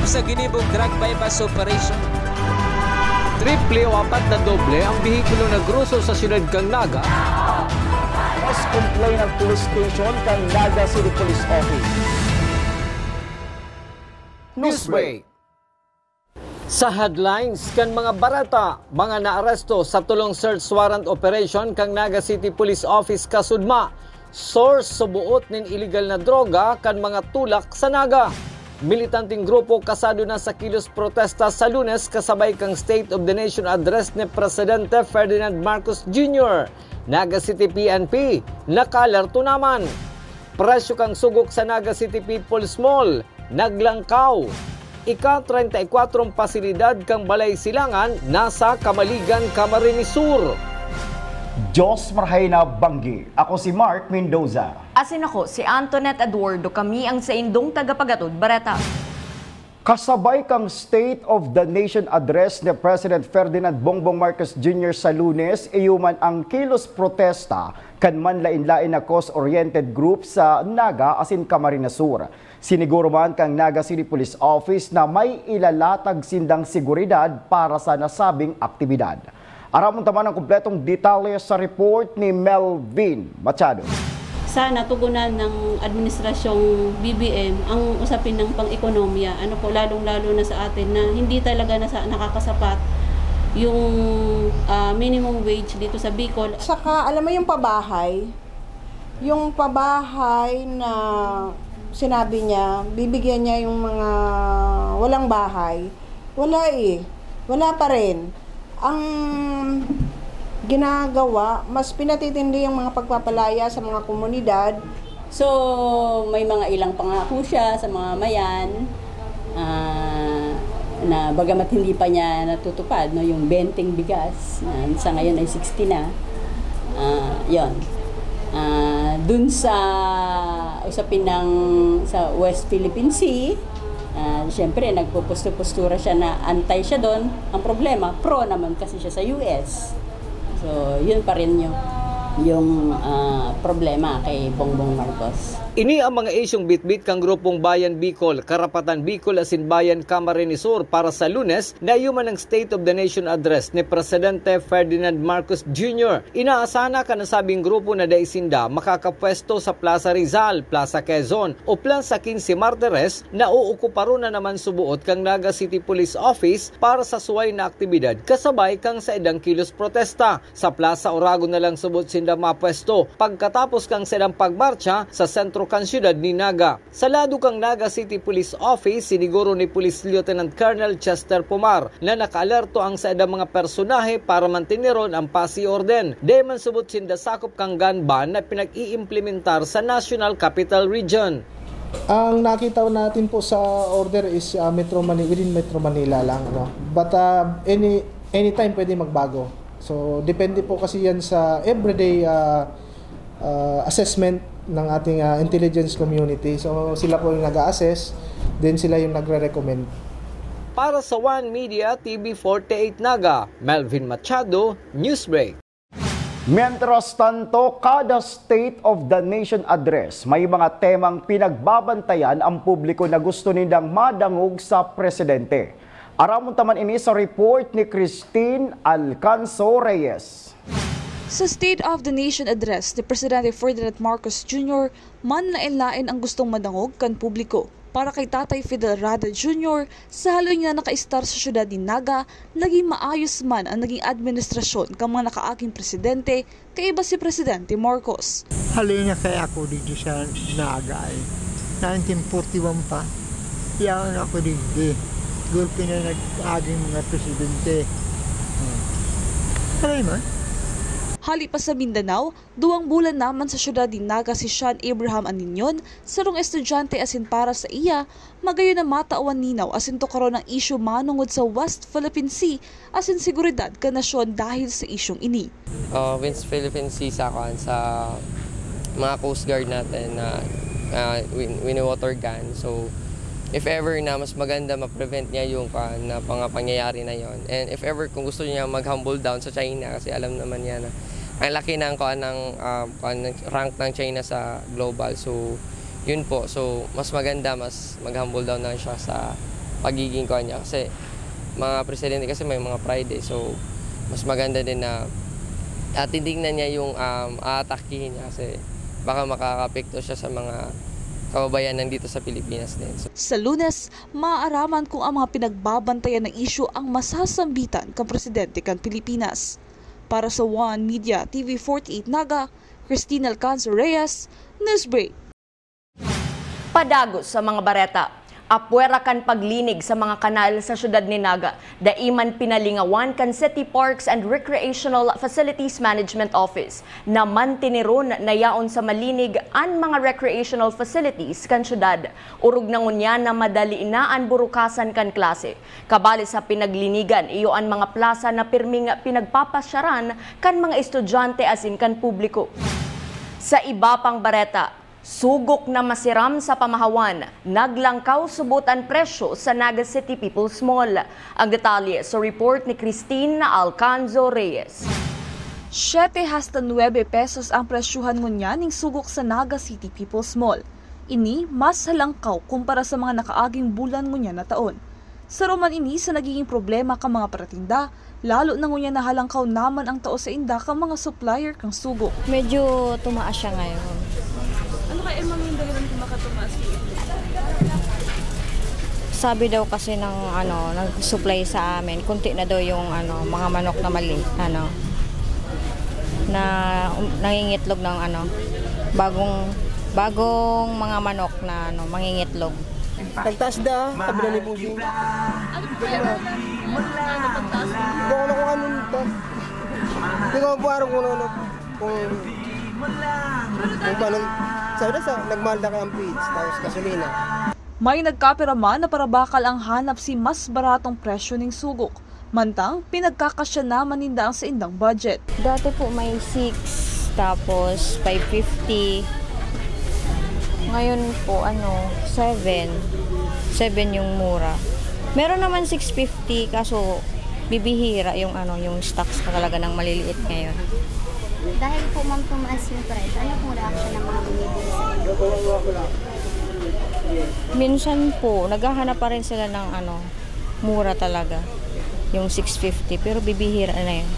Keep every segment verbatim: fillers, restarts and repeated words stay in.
sa ginibong drug buy-bust operation. Triple o apat na doble ang behikulo na groso sa siyudad kan Naga. Mas complain ang police station kan Naga City Police Office. Newsbreak. Sa headlines kan mga bareta, mga naaresto sa tulong search warrant operation kan Naga City Police Office kasudma. Source, suboot nin iligal na droga kan mga tulak sa Naga. Militanteng grupo kasado na sa kilos protesta sa Lunes kasabay kan State of the Nation Address ni Presidente Ferdinand Marcos Junior. Naga City P N P, nakaalerto naman. Presyo kan sugok sa Naga City People's Mall, naglangkaw. Ika-treinta y kuatro pasilidad kan Balay Silangan nasa Camaligan, Camarines Sur. Diyos marhay na banggi. Ako si Mark Mendoza. Asin ako si Antoinette Eduardo, kami ang saindong tagapagatod bareta. Kasabay kang State of the Nation Address ni President Ferdinand Bongbong Marcos Junior sa Lunes, iyo man ang kilos protesta kan manlain-lain na cause-oriented group sa Naga asin Camarines Sur. Siniguro man kang Naga City Police Office na may ilalatag sindang seguridad para sa nasabing aktibidad. Aramon ta man ang kompletong detalye sa report ni Melvin Machado. Sana tugunan ng administrasyong B B M ang usapin ng pang-ekonomiya, ano po, lalong-lalo na sa atin na hindi talaga nasa-, nakakasapat yung, ah, minimum wage dito sa Bicol. Saka, alam mo yung pabahay, yung pabahay na sinabi niya, bibigyan niya yung mga walang bahay, wala eh. Wala pa rin. Ang ginagawa, mas pinatitindi yung mga pagpapalaya sa mga komunidad. So, may mga ilang pangako siya sa mga mayan, ah, na bagamat hindi pa niya natutupad, no, yung benteng bigas, na sa ngayon ay sixty na. Ah, yon. Ah, dun sa usapin ng, sa West Philippine Sea, ah, siyempre, nagpupusto-postura siya na anti siya doon. Ang problema, pro naman kasi siya sa U S. So, yun pa rin yung, yung, ah, problema kay Bongbong Marcos. Ini ang mga isyung bitbit kan Grupong Bayan Bicol, Karapatan Bicol asin Bayan Camarines Sur para sa Lunes na iyo man ang State of the Nation Address ni Presidente Ferdinand Marcos Junior. Inaasahan na kan nasabing grupo na dai sinda makakapwesto sa Plaza Rizal, Plaza Quezon o Plaza Quince Martires na uukuparon na naman suboot kang Naga City Police Office para sa suway na aktibidad kasabay kang saindang kilos protesta. Sa Plaza Oragon na lang subot sinda mapwesto pagkatapos kang saindang pagmarcha sa sentro kan siyudad ni Naga. Sa lado kang Naga City Police Office, siniguro ni Police Lieutenant Colonel Chester Pomar na nakaalerto ang saindang mga personahe para manteneron ang pasi orden. Dai man subot sinda sakop kang gun ban na pinag-iimplementar sa National Capital Region. Ang nakita natin po sa order is, ah, Metro Mani-, within Metro Manila lang, ano. But, ah, any, anytime pwede magbago. So, depende po kasi yan sa everyday, ah, ah, assessment ng ating, ah, intelligence community. So, sila po yung nag-a-assess, then sila yung nagre-recommend. Para sa One Media, T V forty-eight Naga, Melvin Machado, Newsbreak. Mientras tanto, kada State of the Nation Address, may mga temang pinagbabantayan ang publiko na gusto nindang madangog sa presidente. Aramon ta man ini sa report ni Christine Alcanzo Reyes. Sa State of the Nation Address ni Presidente Ferdinand Marcos Junior, manlaen-laen ang gustong madangog kan publiko. Para kay Tatay Fidel Rada Junior, sa haloy na nakaistar sa siyudad nin Naga, naging maayos man ang naging administrasyon kan mga nakaaging presidente, kaiba si Presidente Marcos. Haloy na kaya ako dito sa Naga, eh. Nineteen forty-one pa, yaon ako dito. Gulpi na nag-aging mga presidente. Hmm. Haloy man. Hali pa sa Mindanao, duwang bulan naman sa siyudad nin Naga si Sean Abraham Aninion, sarong estudyante asin para sa iya, magayon na matawan ninaw asin tukaron ang isyu manongod sa West Philippine Sea asin seguridad kan nasyon dahil sa isyung ini. Ah, West Philippine Sea sa, kuwan, sa mga Coast Guard natin na, ah, win-, wini-water gun. So, if ever na mas maganda ma-prevent niya yung, kuwan, na mga pangyayari na yon. And if ever kung gusto niya mag-humble down sa China, kasi alam naman niya na ang laki ng, kuwan, ng, ah, kuwan, ng rank ng China sa global. So, yun po. So, mas maganda, mas mag-humble down lang siya sa, pagiging kuwan niya. Kasi mga presidente kasi may mga pride eh. So, mas maganda din na, ah, titignan niya yung, um, aatakihin niya kasi baka makakaapekto siya sa mga kababayan nandito sa Pilipinas din. So, Sa Lunes, maaaraman kung ang mga pinagbabantayan na isyu ang masasambitan kan presidente kan Pilipinas. Para sa One Media T V forty-eight Naga, Christine Alcanzar Reyes, Newsbreak. Padagos sa mga bareta. Apwera kan paglinig sa mga kanal sa siyudad ni Naga, dai man pinalingawan kan City Parks and Recreational Facilities Management Office na mantineron na yaon sa malinig an mga recreational facilities kan siyudad. Orog na ngunyan na madali na an burukasan kan klase. Kabali sa pinaglinigan, iyo an mga plasa na pirming pinagpapasyaran kan mga estudyante asin kan publiko. Sa iba pang bareta, sugok na masiram sa pamahawan, naglangkaw subot an presyo sa Naga City People's Mall. Ang detalye sa report ni Christine Alcanzo Reyes. Siyete hasta nuebe pesos ang presyuhan ngunyan ning sugok sa Naga City People's Mall. Ini mas halangkaw kumpara sa mga nakaaging bulan ngunyan na taon. Saro man ini sa nagiging problema kan mga paratinda, lalo na ngunyan na halangkaw naman ang tao sainda kan mga supplier kan sugok. Medyo tumaas siya ngayon. Ano kaya, ma'am, yung dahilan kung bakit tumaas yung itlog? Sabi daw kasi ng, ano, nag-supply sa amin, konti na daw yung, ano, mga manok na mali, ano, na, um, nangingitlog ng, ano, bagong, bagong mga manok na, ano, mangingitlog. Nagtaas da, sabi na ni Bossing. Ano po kaya? Ano nagtaas? Hindi ko alam kung ano nito. Hindi ko po alam kung ano, kung, kung paano. Sabi na sa, nagmahal na kaya ang feeds, tapos gasolina. May nagkapira man na parabakal ang hanap si mas baratong presyo ning sugok. Mantang, pinagkakasya naman ninda ang saindang budget. Dati po may six, tapos five fifty. Ngayon po, ano, seven. Seven yung mura. Meron naman six fifty, kaso bibihira yung, ano, yung stocks na talaga ng maliliit ngayon. Dahil po, ma'am, tumaas yung price, ano pong reaction ng mga bumibili sa inyo? Minsan po, naghahanap pa rin sila ng, ano, mura talaga, yung six fifty, pero bibihira na yun.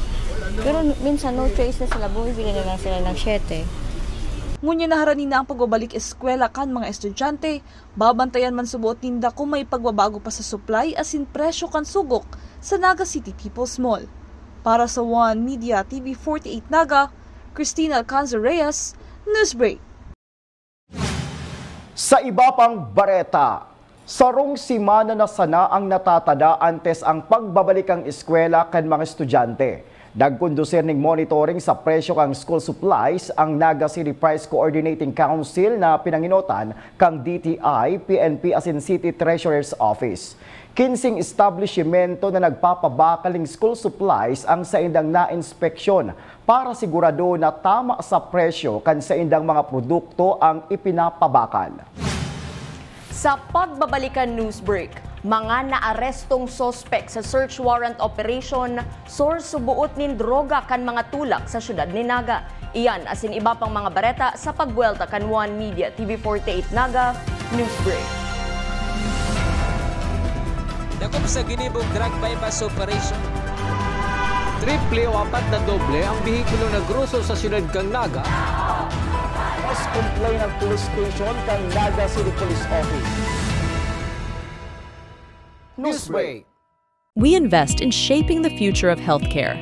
Pero minsan, no choice na sila, bumibili na lang sila ng siyete. Ngunyan na harani na ang pagbabalik eskwela kan mga estudyante, babantayan man subot ninda kung may pagbabago pa sa supply asin presyo kan sugok sa Naga City People's Mall. Para sa One Media T V forty-eight Naga, Christina Alcanzar Reyes, Newsbreak. Sa iba pang bareta, sarong semana na sana ang natatada antes ang pagbabalik kan eskwela kan mga estudyante. Nagkondusir ning monitoring sa presyo kan school supplies ang Naga City Price Coordinating Council na pinangenotan kan D T I, P N P asin City Treasurer's Office. Kinseng establishmento na nagpapabakal ning school supplies ang saindang nainspeksyon para sigurado na tama sa presyo kan saindang mga produkto ang ipinapabakal. Sa pagbabalik kan news break, mga naarestong suspek sa search warrant operation, source suboot nin droga kan mga tulak sa siyudad ni Naga. Iyan asin iba pang mga bareta sa pagbuwelta kan One Media T V forty-eight Naga News Break. Dakop sa ginibong drug buy-bust operation. Triple o apat na doble ang behikulo na groso sa siyudad kan Naga. Mas complain ang police station kan Naga City Police Office. Newsbreak. We invest in shaping the future of healthcare.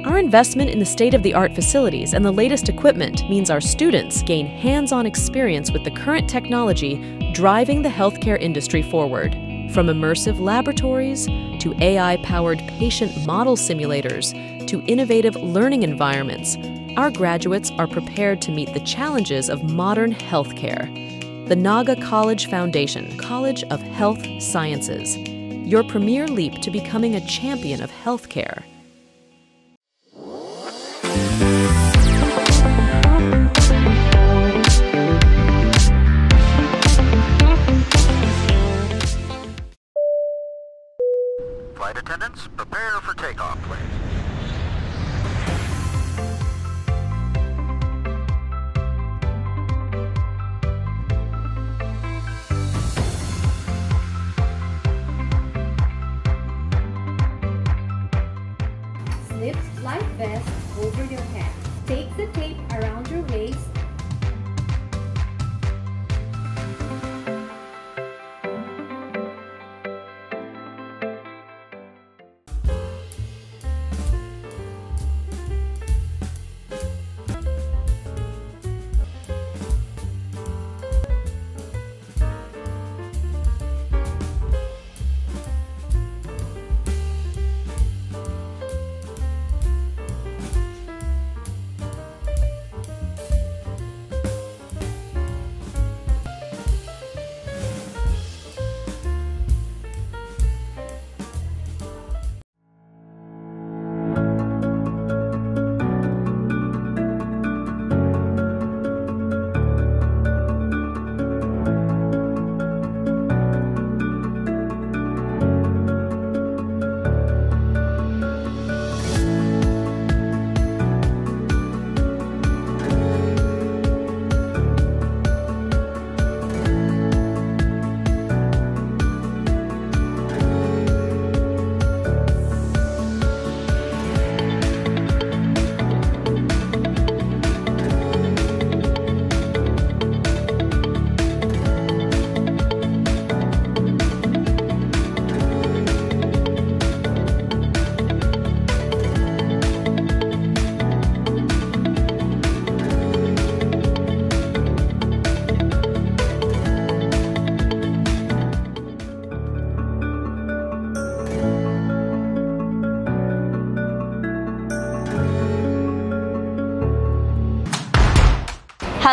Our investment in the state-of-the-art facilities and the latest equipment means our students gain hands-on experience with the current technology driving the healthcare industry forward. From immersive laboratories to A I-powered patient model simulators to innovative learning environments, our graduates are prepared to meet the challenges of modern healthcare. The Naga College Foundation, College of Health Sciences, your premier leap to becoming a champion of healthcare. Flight attendants, prepare for takeoff, please.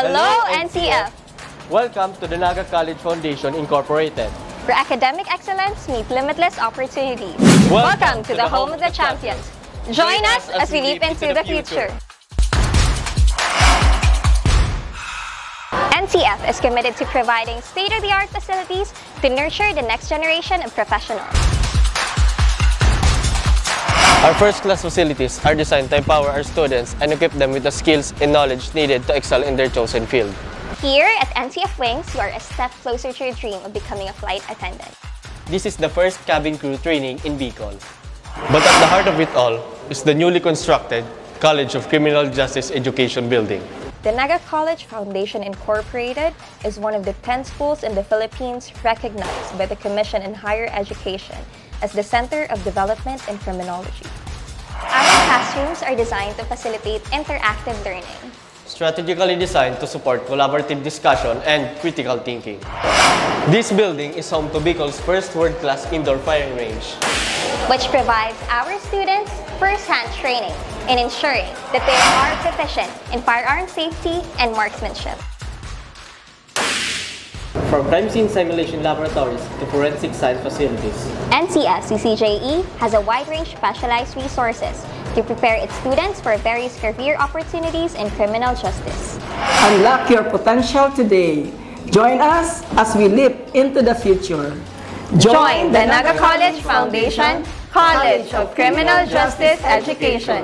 Hello, N C F! Welcome to the Naga College Foundation Incorporated, where academic excellence meets limitless opportunities. Welcome to the home of the champions. Join us as we leap into the future. N C F is committed to providing state-of-the-art facilities to nurture the next generation of professionals. Our first-class facilities are designed to empower our students and equip them with the skills and knowledge needed to excel in their chosen field. Here at N C F Wings, you are a step closer to your dream of becoming a flight attendant. This is the first cabin crew training in Bicol. But at the heart of it all is the newly constructed College of Criminal Justice Education Building. The Naga College Foundation Incorporated is one of the ten schools in the Philippines recognized by the Commission on Higher Education as the Center of Development in Criminology. Our classrooms are designed to facilitate interactive learning. Strategically designed to support collaborative discussion and critical thinking. This building is home to Bicol's first world-class indoor firing range, which provides our students first-hand training in ensuring that they are proficient in firearm safety and marksmanship. From crime scene simulation laboratories to forensic science facilities, N C F C C J E has a wide range of specialized resources to prepare its students for various career opportunities in criminal justice. Unlock your potential today. Join us as we leap into the future. Join the Naga College Foundation College of Criminal Justice Education.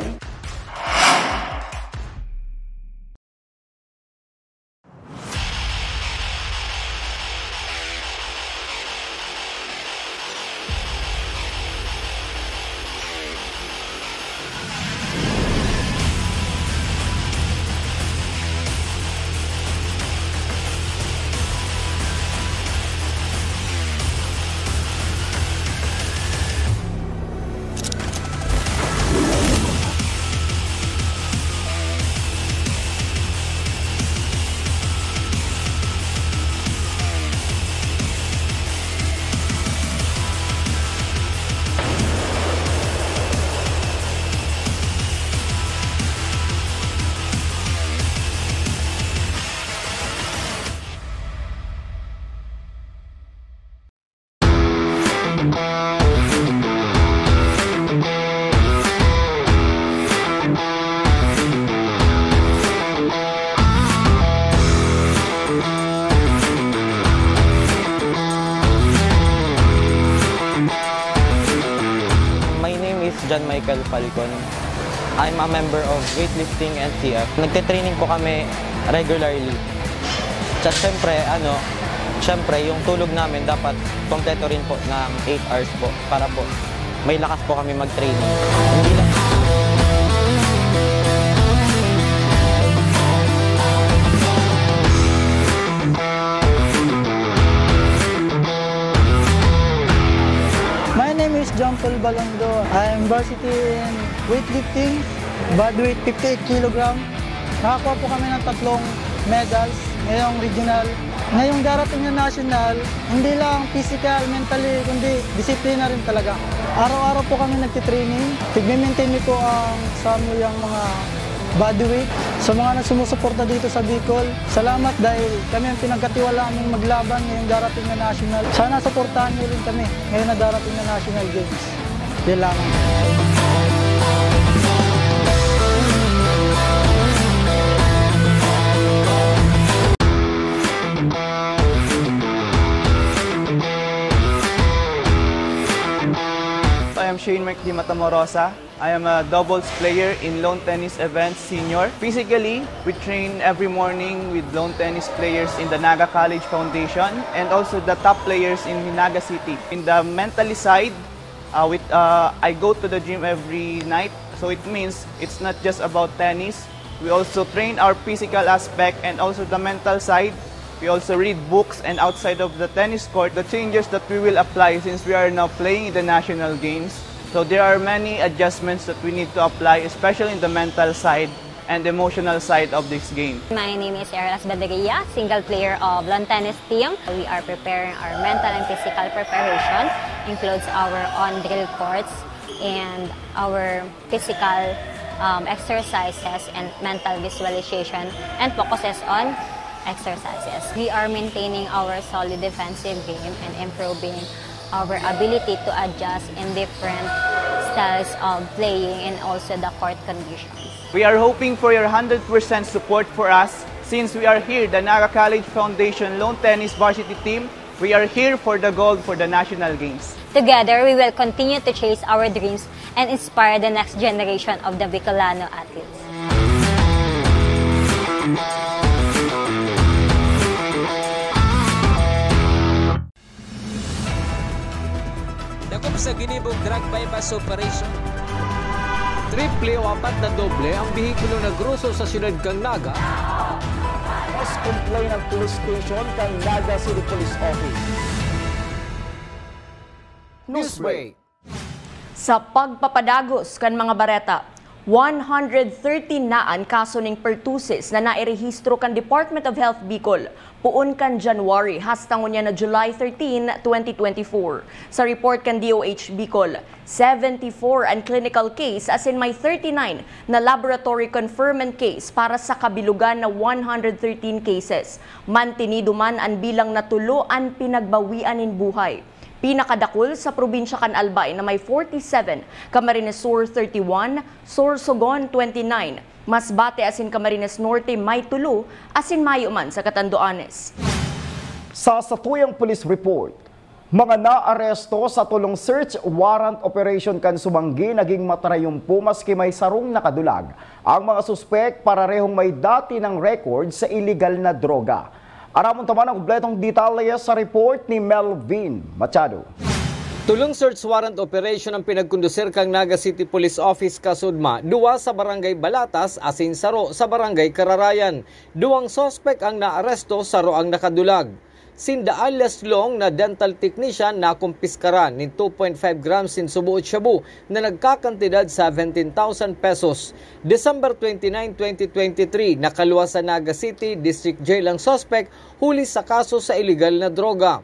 My name is John Michael Falcon. I'm a member of Weightlifting N C F. Nagte-training po kami regularly. Tsaka syempre, ano, syempre, yung tulog namin dapat kompleto rin po ng eight hours po para po may lakas po kami mag-training. Hindi lang My name is John Paul Balondo. I am varsity in weightlifting, body weight fifty-eight kilogram. Nakakuha po kami ng tatlong medals ngayong regional. Ngayong darating na national, hindi lang physical, mentally, kundi disiplina rin talaga. Araw-araw po kami nagtitraining. Tigme-maintain niyo po ang sa among mga body weight. Sa mga nagsumusuporta dito sa Bicol, salamat dahil kami ang pinagkatiwalaan mong maglaban ngayong darating na national. Sana suportahan niyo rin kami ngayon na darating na National Games. Yun lamang. I am Shane Mark Di Matamorosa. I am a doubles player in Lawn Tennis Events Senior. Physically, we train every morning with lawn tennis players in the Naga College Foundation and also the top players in Naga City. In the mentally side, uh, with, uh, I go to the gym every night, so it means it's not just about tennis. We also train our physical aspect and also the mental side. We also read books, and outside of the tennis court, the changes that we will apply since we are now playing in the national games. So there are many adjustments that we need to apply, especially in the mental side and emotional side of this game. My name is Erlas Baderia, single player of lawn tennis team. We are preparing our mental and physical preparation, includes our on-drill courts and our physical um, exercises and mental visualization and focuses on exercises. We are maintaining our solid defensive game and improving our ability to adjust in different styles of playing and also the court conditions. We are hoping for your hundred percent support for us since we are here, the Naga College Foundation Lawn Tennis Varsity Team. We are here for the gold for the National Games. Together, we will continue to chase our dreams and inspire the next generation of the Bicolano athletes. Dakop sa ginibong drug buy-bust operation. Triple o apat na doble ang behikulo na groso sa siyudad kan Naga. Mas complain ang police station kan Naga City Police Office. Newsbreak. Sa pagpapadagos kan mga bareta, one hundred thirteen na an kaso ning pertussis na nairehistro kan Department of Health Bicol poon kan January hasta ngunyan na July thirteen, twenty twenty-four. Sa report kan D O H Bicol, seventy-four an clinical case asin may thirty-nine na laboratory confirmed case para sa kabilugan na one hundred thirteen cases. Mantinido man an bilang na tulo an pinagbawian nin buhay. Pinakadakul sa probinsya kan Albay na may forty-seven, Camarines Sur thirty-one, Sorsogon twenty-nine, Masbate asin Camarines Norte may tulo, asin mayo man sa Catanduanes. Sa satuyang police report, mga naaresto sa tulong search warrant operation kan Sumanggi naging matarayumpo maski may sarong nakadulag. Ang mga suspek pararehong may dati ng record sa iligal na droga. Aramon ta man ang kompletong detalye sa report ni Melvin Machado. Tulong search warrant operation ang pinagkondusir kan Naga City Police Office kasudma, duwa sa Barangay Balatas asin saro sa Barangay Kararayan. Duwang suspek ang naaresto, saro ang nakadulag. Sinda alias Long na dental technician na kumpiskaran nin two point five grams nin suboot shabu na nagkakantidad seventeen thousand pesos. December twenty-nine, twenty twenty-three, nakaluwas sa Naga City District Jail ang suspek huli sa kaso sa iligal na droga.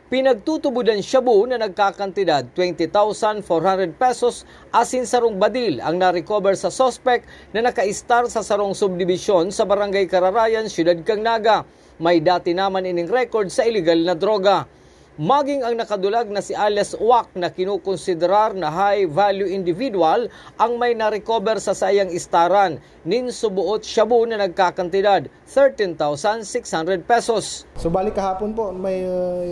Pinagtutubodan shabu na nagkakantidad twenty thousand four hundred pesos asin sarong badil ang na-recover sa suspek na nakaistar sa sarong subdibisyon sa Barangay Kararayan, Siyudad kan Naga. May dati naman ining record sa iligal na droga. Maging ang nakadulag na si alias Wak na kinokonsiderar na high value individual ang may na-recover sa saiyang istaran nin suboot shabu na nagkakantidad thirteen thousand six hundred pesos. So bali kahapon po may uh,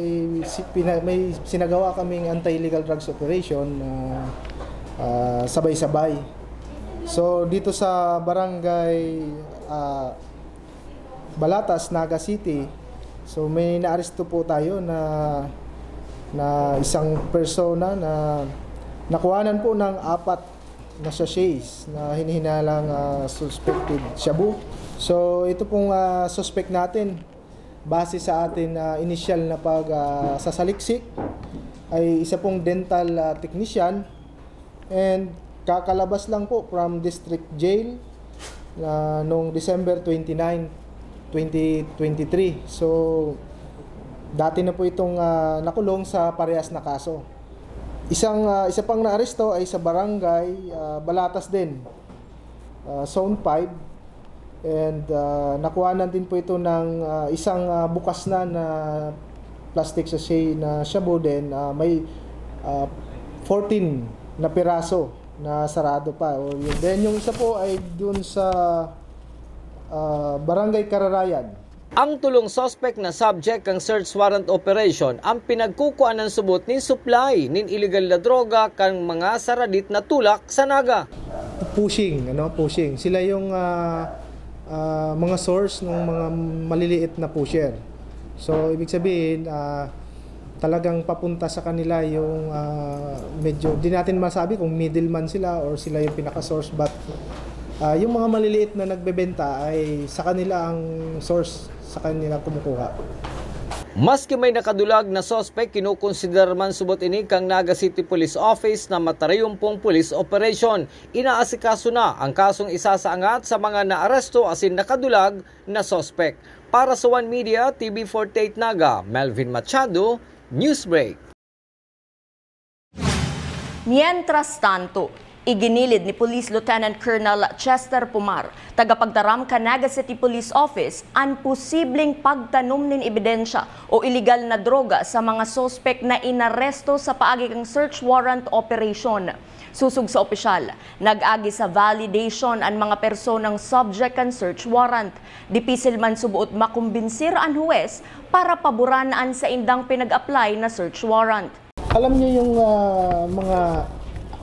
si, pina, may sinagawa kaming anti-illegal drugs operation na uh, sabay-sabay. So dito sa barangay uh, Balatas, Naga City, so may naaresto po tayo na na isang persona na nakuhanan po ng apat na sachets na hinihinalang uh, suspected shabu. So ito pong uh, suspect natin, base sa atin uh, inisyal na pag uh, sasaliksik, ay isa pong dental uh, technician and kakalabas lang po from district jail uh, noong December twenty-nine, twenty twenty-three. So dati na po itong uh, nakulong sa parehas na kaso. Isang uh, isa pang naaresto ay sa barangay uh, Balatas din, uh, Zone five. And uh, nakuhanan din po ito ng uh, isang uh, bukas na na plastic sachet na shabu din. Uh, may uh, fourteen na piraso na sarado pa. O, yun. Then yung isa po ay dun sa uh, Barangay Kararayan. Ang tulong suspect na subject kan search warrant operation ang pinagkukuanan subot nin supply nin illegal na droga kan mga saradit na tulak sa Naga. Pushing, ano, pushing. Sila yung uh, uh, mga source ng mga maliliit na pusher. So ibig sabihin, uh, talagang papunta sa kanila yung uh, medyo, di natin masabi kung middleman sila or sila yung pinaka-source, but uh, yung mga maliliit na nagbebenta ay sa kanila ang source sa kanilang kumukuha. Maski may nakadulag na suspect, kinokonsiderar man subot ini kan Naga City Police Office na matarayumpong police operation. Inaasikaso na ang kasong isasaangat sa mga naaresto asin nakadulag na suspect. Para sa One Media, T V forty-eight Naga, Melvin Machado, Newsbreak. Mientras tanto, Iginilid ni Police Lieutenant Colonel Chester Pumar, tagapagtaram kan Naga City Police Office, an posibleng pagtanom nin ebidensya o iligal na droga sa mga suspek na inaresto sa paagi kan search warrant operation. Sosog sa opisyal, nag-agi sa validation an mga personang subject kan search warrant. Dipisil man suboot makumbinsir an huwes para paboran an saindang pinag-apply na search warrant. Alam niyo yung, ah, mga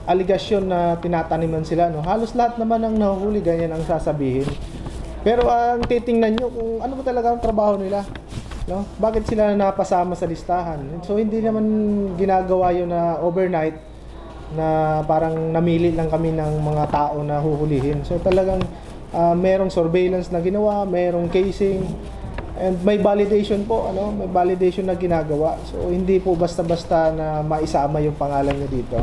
aligasyon na tinataniman sila, no? Halos lahat naman ng nahuhuli, ganyan ang sasabihin. Pero ang titingnan niyo kung ano ba talaga ang trabaho nila, no? Bakit sila napasama sa listahan? So, hindi naman ginagawa yun na overnight na parang namili lang kami ng mga tao na huhulihin. So, talagang, ah, merong surveillance na ginawa, merong casing, and may validation po, ano, may validation na ginagawa. So, hindi po basta-basta na maisama yung pangalan niya dito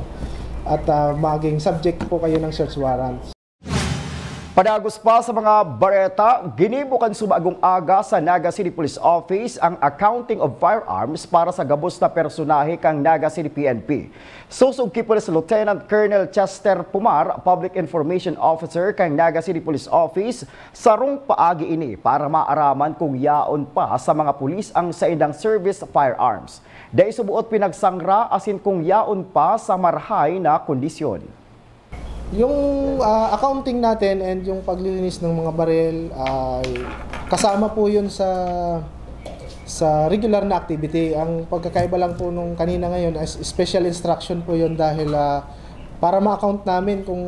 at, ah, maging subject po kayo ng search warrant. Padagos pa sa mga bareta, ginibo kan subagong aga sa Naga City Police Office ang accounting of firearms para sa gabos na personahe kan Naga City P N P. Sosog ki Police Lieutenant Colonel Chester Pumar, Public Information Officer kan Naga City Police Office, sarong paagi ini para maaraman kung yaon pa sa mga pulis ang saindang service firearms. Dai suboot pinagsangra asin kung yaon pa sa marahay na kondisyon. Yung, ah, accounting natin and yung paglilinis ng mga baril ay kasama po yun sa, sa regular na activity. Ang pagkakaiba lang po nung kanina ngayon is special instruction po yun dahil, ah, para ma-account namin kung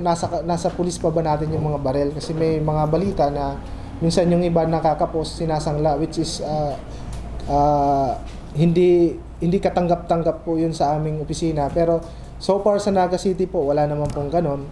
nasa, nasa pulis pa ba natin yung mga baril. Kasi may mga balita na minsan yung iba nakakapos, sinasangla, which is, ah, ah, hindi, hindi katanggap-tanggap po yun sa aming opisina. Pero so far sa Naga City po, wala naman pong ganon.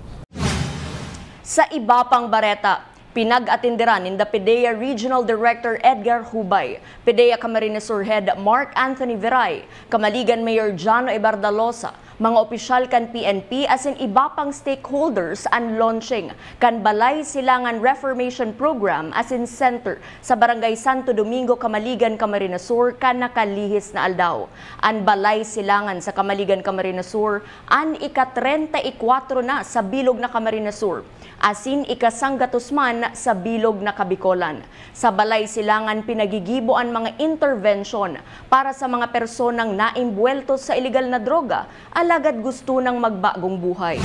Sa iba pang bareta, pinag-atinderan ninda PDEA Regional Director Edgar Hubay, PDEA Camarines Sur Head Mark Anthony Viray, Camaligan Mayor Jano Ibardalosa, mga opisyal kan P N P asin iba pang stakeholders an launching kan Balay Silangan Reformation Program asin Center sa Barangay Santo Domingo, Camaligan, Camarines Sur, kan nakalihis na aldaw. An Balay Silangan sa Camaligan, Camarines Sur, an ika-treinta y cuatro na sa bilog na Camarines Sur, asin ika-sanggatos man sa bilog na Kabicolan. Sa Balay Silangan, pinagigibo an mga interbensyon para sa mga personang naimbwelto sa iligal na droga, alagad gusto nang magbagong buhay.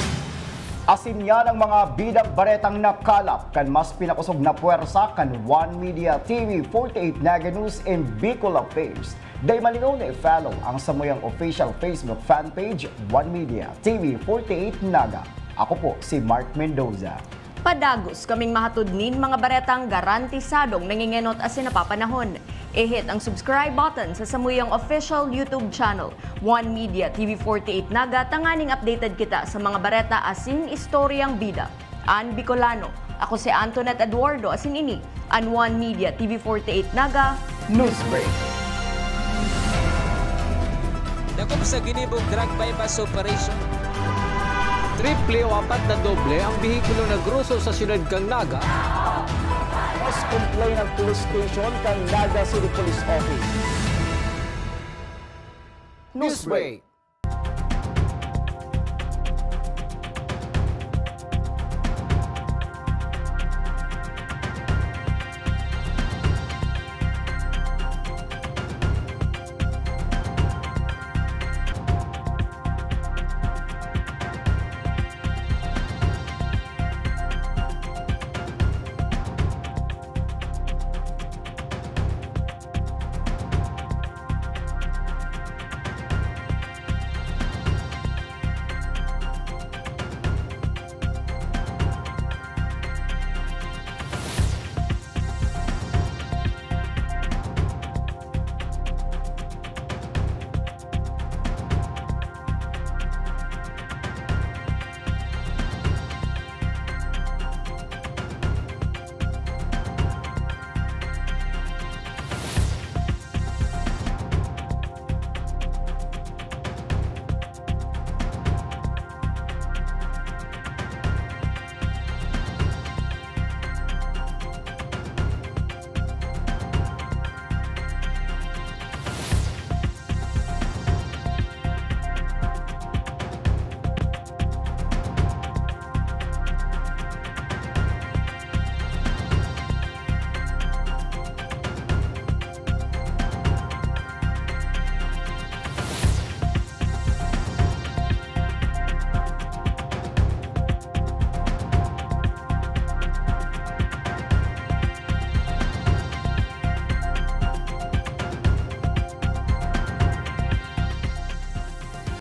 Asin yan ang mga bidang baretang nakalap kan mas pinakosog na pwersa kan One Media T V forty-eight Naga News and Bicol Affairs. Dai malingaw na i-follow ang samuyang official Facebook fan page, One Media T V forty-eight Naga. Ako po si Mark Mendoza. Padagos kaming mahatod nin mga baretang garantisadong nangingenot asin napapanahon. I-hit ang subscribe button sa samuyang official YouTube channel, One Media T V forty-eight Naga, tanganing updated kita sa mga bareta asin istoryang bida. An Bicolano. Ako si Antoinette Eduardo, asin ini an One Media T V forty-eight Naga Newsbreak. Dakop sa ginibong drug buy-bust operation. Triple o apat na doble ang behikulo na groso sa siyudad kan Naga. Mas complain ang police station kan Naga City Police Office. Newsbreak.